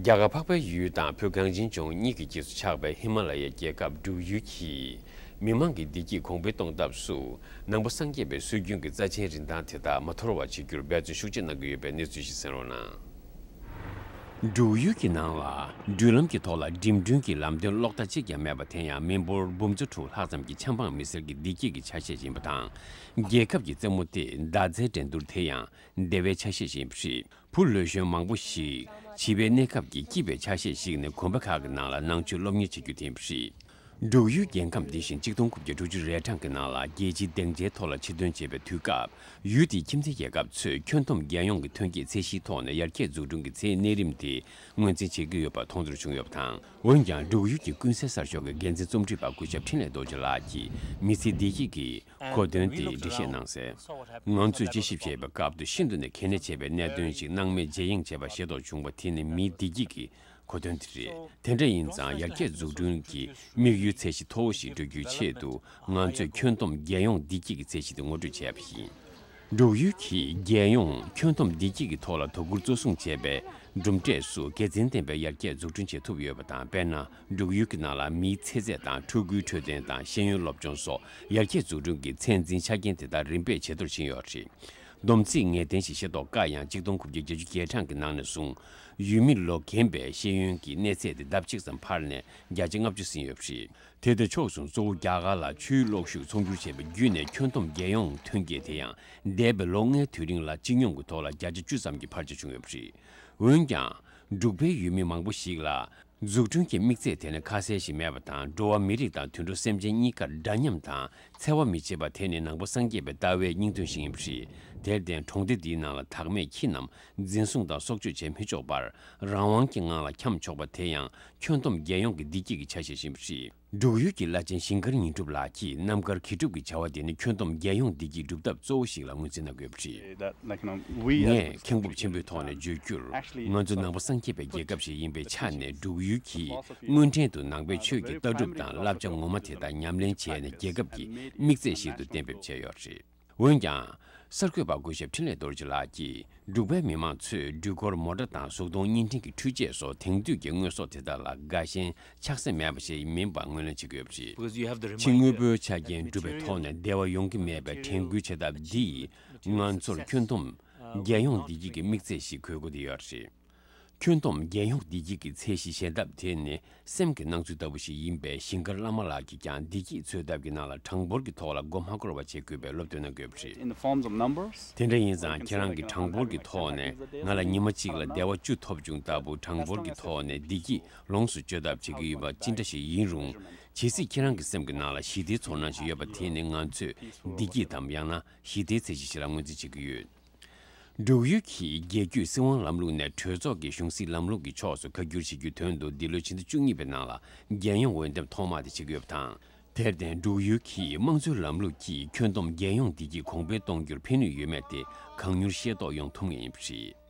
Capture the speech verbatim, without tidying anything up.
རྒྱ་གར་འཕགས་པའི་ཡུལ་དང་བོད་གངས་ཅན་ལྗོངས་གཉིས་ཀྱི་རྗེས་སུ་ཆགས་པའི་ཧི་མ་ལ་ཡའི་རྒྱལ་ཁབ་འབྲུག་ཡུལ་གྱིས། མི་མང་གི་བདེ་སྐྱིད་གོང་འཕེལ་གཏོང་ཐབས་སུ། ནང་པ་སངས་རྒྱས་པའི་སྲོལ་རྒྱུན་གྱི་རྩ་ཆེན་རིན་ཐང་དེ་དག་མ་དོར་བ་བྱེད་རྒྱུར་འབད་བརྩོན་ཤུགས་ཆེ་གནང་གི་ཡོད་པའི་གནས་ཚུལ་ཞིག་གསན་རོགས་གནང་། འབྲུག་ཡུལ་གྱི་ནང་ལ་འགྲུལ་ལམ་གྱི་ཐོག་ལ་འགྲིམ་འགྲུལ་གྱི་ལམ་སྟོན་གློག་བརྡ་གཅིག་ཀྱང་མེད་པ་དེ་ཡང་མི་འབོར་འབུམ་ཚོ་དྲུག་ལྷག་ཙམ་གྱི་ཆབ་འབངས་མི་སེར་གྱི་བདེ་སྐྱིད་ཀྱི་ཆ་ཤས་ཤིག་ཡིན་པ་དང་། རྒྱལ་ཁབ་ཀྱི་རྩེད་མོ་སྟེ་མདའ་རྩེད་འགྲན་བསྡུར་དེ་ཡང་བདེ་བའི་ཆ་ཤས་ཤིག་ཡིན་པ་རེད། བུ་ལོ་གཞོན་མང་པོ་ཞིག་བྱིས་པའི་གནས་སྐབས་ཀྱི་སྐྱིད་པའི་ཆ་ཤས་ཤིག་ནི་དགོན་པ་ཁག་གི་ནང་ལ་ནང་ཆོས་སློབ་གཉེར་བྱེད་རྒྱུ་དེ་ཡིན་པ་རེད། འབྲུག་ཡུལ་རྒྱལ་ཁམས་འདི་བཞིན་གཅིག་སྟོང་དགུ་བརྒྱ་དྲུག་ཅུ་རེ་གྲངས་ཀྱི་ནང་ལ་རྒྱལ་སྤྱིའི་སྡིངས་ཆའི་ཐོག་ལ་ཕྱིར་ཐོན་བྱས་པའི་དུས་སྐབས། ཡུལ་དེའི་ཁྱིམ་མཚེས་རྒྱལ་ཁབ་ཚོས་ཁྱོན་བསྡོམས་རྒྱལ་ཡོངས་ཀྱི་ཐོན་སྐྱེད་ཚད་གཞིའི་ཐོག་ནས་ཡར་རྒྱས་འཛུགས་སྐྲུན་གྱི་ཚད་གནས་རིམ་དེ་ངོས་འཛིན་བྱེད་ཀྱི་ཡོད་པ་མཐོང་ཚོར་བྱུང་ཡོད་པ་དང་། འོན་ཀྱང་འབྲུག་ཡུལ་གྱི་ཀུན་གསལ་གསར་ཤོག་གི་འགན་འཛིན་རྩོམ་སྒྲིག་པ་སྐུ་ཞབས་འཕྲིན་ལས་རྡོ་རྗེ་ལགས་ཀྱིས་མི་ཚེའི་བདེ་སྐྱིད་ཀྱི་གོ་དོན་དེ་འགྲེལ་བཤད་གནང་གསལ། ང་ཚོས་དཔྱད་ཞིབ་བྱས་པའི་སྐབས་སུ་ཤིན་ཏུ་ནས་གལ་གནད་ཆེ་བའི་གནད་དོན་ཞིག་སྣང་མེད་ཇེ་ཡང་ཇེ་བར་ཤེས་རྟོགས་བྱུང་བ་དེ་ནི་མིའི་བདེ་སྐྱིད་ཀྱི་གོ་དོན་དེ་རེད། དེ་འདྲ་ཡིན་ཙང་ཡར་རྒྱས་འཛུགས་སྐྲུན་གྱི་དམིགས་ཡུལ་ཚད་གཞི་མཐོ་བོ་ཞིག་བགྲོད་རྒྱུའི་ཆེད་དུ་ང་ཚོས་ཁྱོན་བསྡོམས་རྒྱལ་ཡོངས་བདེ་སྐྱིད་ཀྱི་ཚད་གཞི་དེ་ངོ་སྤྲོད་བྱས་པ་ཡིན། འབྲུག་ཡུལ་གྱིས་རྒྱལ་ཡོངས་ཁྱོན་བསྡོམས་བདེ་སྐྱིད་ཀྱི་ཐོག་ལ་དོ་ཁུར་གཙོ་བཟུང་བྱས་པའི་གྲུབ་འབྲས་སུ་དགེ་མཚན་ལྡན་པའི་ཡར་རྒྱས་འཛུགས་སྐྲུན་བྱེད་ཐུབ་ཡོད་པ་དང་། དཔེར་ན། འབྲུག་ཡུལ་གྱི་ནང་ལ་མིའི་ཚེ་ཚད་དང་ཕྲུ་གུའི་འཕྲོད་བསྟེན་དང་ཤེས་ཡོན་སློབ་སྦྱོང་སོགས་ཡར་རྒྱས་འཛུགས་སྐྲུན་གྱི་ཚད་འཛིན་ཆ་རྐྱེན་དེ་དག་རིམ་པས་ཇེ་མཐོར་ཕྱིན་ཡོད་རེད། བསྡོམས་ཚིག་ངེས་གཏན་ཞིག་ཤེས་རྟོགས་དཀའ་ཡང་གཅིག་སྟོང་དགུ་བརྒྱ་བརྒྱད་ཅུ་གྱ་གྲངས་ཀྱི་ནང་ནས་བཟུང་། ཡུལ་མི་ལོ་རྒན་པའི་ཤེས་ཡོན་གྱི་གནས་ཚད་དེ་ལྡབ་གཅིག་ཙམ་འཕར་ནས་བརྒྱ་ཆ་ལྔ་བཅུ་ཟིན་ཡོད་པ་རེད། དེ་དང་ཕྱོགས་མཚུངས་གཙོ་བོ་རྒྱ་གར་ལ་ཆུའི་གློག་ཤུགས་ཚོང་སྒྱུར་བྱས་པ་བརྒྱུད་ནས་ཁྱོན་བསྡོམས་རྒྱལ་ཡོངས་ཐོན་སྐྱེད་དེ་ཡང་འདས་པའི་ལོ་ལྔའི་དུས་རིང་ལ་སྤྱི་ཡོངས་ཀྱི་ཐོག་ལ་བརྒྱ་ཆ་བཅུ་ཙམ་གྱི་འཕར་ཆ་བྱུང་ཡོད་པ་རེད། འོན་ཀྱང་། འབྲུག་པའི་ཡུལ་མི་མང་པོ་ཞིག་ལ། འཛུགས་སྐྲུན་གྱི་དམིགས་ཚད་དེ་ནི་ཁ་གསལ་ཞིག་མེད་པ་དང་། འགྲོ་བ་མི་རིགས་དང་དུད་འགྲོ་སེམས་ཅན་གཉིས་ཀར་འདྲ་མཉམ་དང་འཚེ་བ་མི་བྱེད་པ་དེ་ནི་ནང་པ་སངས་རྒྱས་པའི་ལྟ་བའི་སྙིང་དོན་ཞིག་ཡིན་པ་རེད། དེར་བརྟེན་གྲོང་སྡེ་འདིའི་ནང་ལ་བདག་མེད་ཁྱིམ་རྣམས་འཛིན་བཟུང་དང་སྲོག་གཅོད་བྱེད་མི་ཆོག་པར། རང་དབང་གི་ངང་ལ་འཁྱམ་ཆོག་པ་དེ་ཡང་ཁྱོན་བསྡོམས་རྒྱལ་ཡོངས་ཀྱི་བདེ་སྐྱིད་ཀྱི་ཆ་ཤས་ཤིག་ཡིན་པ་རེད། འབྲུག་ཡུལ་གྱི་བླ་ཆེན་ཞིང་མཁར་ཉི་སྒྲུབ་ལགས་ཀྱིས་རྣམ་དཀར་གྱེས་སྒྲུབ་ཀྱི་བྱ་བ་དེ་ནི་ཁྱོན་བསྡོམས་རྒྱལ་ཡོངས་བདེ་སྐྱིད་སྒྲུབ་ཐབས་གཙོ་བོ་ཞིག་ལ་ངོས་འཛིན་གནང་དགོས་པ་རེད། That, like, you know, we as ངས་མཁན་པོ་ཆེན་པོའི་ཐོག་ནས་བརྗོད་རྒྱུར། actually ང་ཚོ་ནང་པ་སངས་རྒྱས་པའི་རྒྱལ་ཁབ་ཞིག་ཡིན་པའི་ཆ་ནས་འབྲུག་ཡུལ་གྱིས་དངོས་འབྲེལ་དུ་ནང་པའི་ཆོས་ཀྱི་ལྟ་གྲུབ་དང་བསླབ་བྱ་ངོ་མ་དེ་དག་ཉམས་ལེན་བྱས་ནས་རྒྱལ་ཁབ་ཀྱི་དམིགས་ཚད་ཞིག་ཏུ་གཏན་འབེབས་བྱས་ཡོད་རེད། འོན་ཀྱང་། གསར་འགོད་པ་སྐུ་ཞབས་འཕྲིན་ལས་རྡོ་རྗེ་ལགས་ཀྱིས་འབྲུག་པའི་མི་མང་ཚོས་འགྲུལ་འཁོར་མོ་ཊ་དང་གཟུགས་མཐོང་བརྙན་འཕྲིན་གྱི་འཕྲུལ་ཆས་སོགས་དེང་དུས་ཀྱི་དངོས་ཟོག་དེ་དག་ལ་དགའ་ཞེན་ཆགས་སེམས་མེད་པ་ཞིག་མིན་པ་ངོས་ལེན་བྱེད་ཀྱི་ཡོད་པ་རེད། Because you have the ཕྱི་དངོས་reminder པོའི་ཆ་རྐྱེན་གྲུབ་པའི་ཐོག་ནས་བདེ་བ་ཡོང་གི་མེད་པའི་དྲན་སྐུལ་བྱེད་ཐབས་འདིས་ང་ཚོར་ཁྱོན་བསྡོམས་རྒྱལ་ཡོངས་བདེ་སྐྱིད་ཀྱི་དམིགས་ཚད་ཞིག་འཁོད་དགོས་ཀྱི་ཡོད་རེད། ཁྱོན་བསྡོམས་རྒྱལ་ཡོངས་བདེ་སྐྱིད་ཀྱི་ཚད་གཞི་གཞལ་ཐབས་དེ་ནི་སེམས་ཀྱི་སྣང་ཚུལ་ལྟ་བུ་ཞིག་ཡིན་པས། ཞིང་མཁར་བླ་མ་ལགས་ཀྱིས་ཀྱང་བདེ་སྐྱིད་འཚོལ་ཐབས་ཀྱི་ནང་ལ་གྲངས་འབོར་གྱི་ཐོག་ལ་མགོ་མ་འཁོར་བ་བྱེད་དགོས་པའི་སློབ་སྟོན་གནང་དགོས་པ་རེད། In the forms of numbers, དེ་འདྲ་ཡིན་ཙང་ཁྱེད་རང་གིས་གྲངས་འབོར་གྱི་ཐོག་ནས་ང་ལ་ཉི་མ་གཅིག་ལ་བདེ་བ་བཅུ་ཐོབ་བྱུང་ལྟ་བུ་གྲངས་འབོར་གྱི་ཐོག་ནས་བདེ་སྐྱིད་ལོངས་སུ་སྤྱོད་ཐབས་བྱེད་ཀྱི་ཡོད་པ་ཅི་འདྲ་ཞིག་ཡིན་རུང་། ཇི་སྲིད་ཁྱེད་རང་གི་སེམས་ཀྱི་ནང་ལ་ཞི་བདེའི་ཚོར་སྣང་ཞིག་ཡོད་པ་དེ་ནི་ང་ཚོས་བདེ་སྐྱིད་དམ་ཡང་ན་ཞི་བདེའི་ཚད་གཞི་ཞིག་ལ་ངོས་འཛིན་བྱེད་ཀྱི་ཡོད། འབྲུག་ཡུལ་གྱིས་རྒྱལ་བརྒྱུད་སྲིད་དབང་ལམ་ལུགས་ནས་གྲོས་ཚོགས་ཀྱི་གཞུང་སྲིད་ལམ་ལུགས་ཀྱི་ཕྱོགས་སུ་ཁ་བསྒྱུར་བྱེད་རྒྱུའི་དོན་དུ་འདི་ལོའི་ཕྱི་ཟླ་བཅུ་གཉིས་པའི་ནང་ལ་རྒྱལ་ཡོངས་འོས་འདེམས་ཐོག་མ་དེ་བྱེད་ཀྱི་ཡོད་པ་དང་། དེར་བརྟེན་འབྲུག་ཡུལ་གྱིས་དམངས་གཙོའི་ལམ་ལུགས་ཀྱིས་ཁྱོན་བསྡོམས་རྒྱལ་ཡོངས་བདེ་སྐྱིད་གོང་འཕེལ་གཏོང་རྒྱུར་ཕན་ནུས་ཡོད་མེད་དེ་གང་མྱུར་ཤེས་རྟོགས་ཡོང་ཐུབ་ངེས་ཡིན་པ་རེད།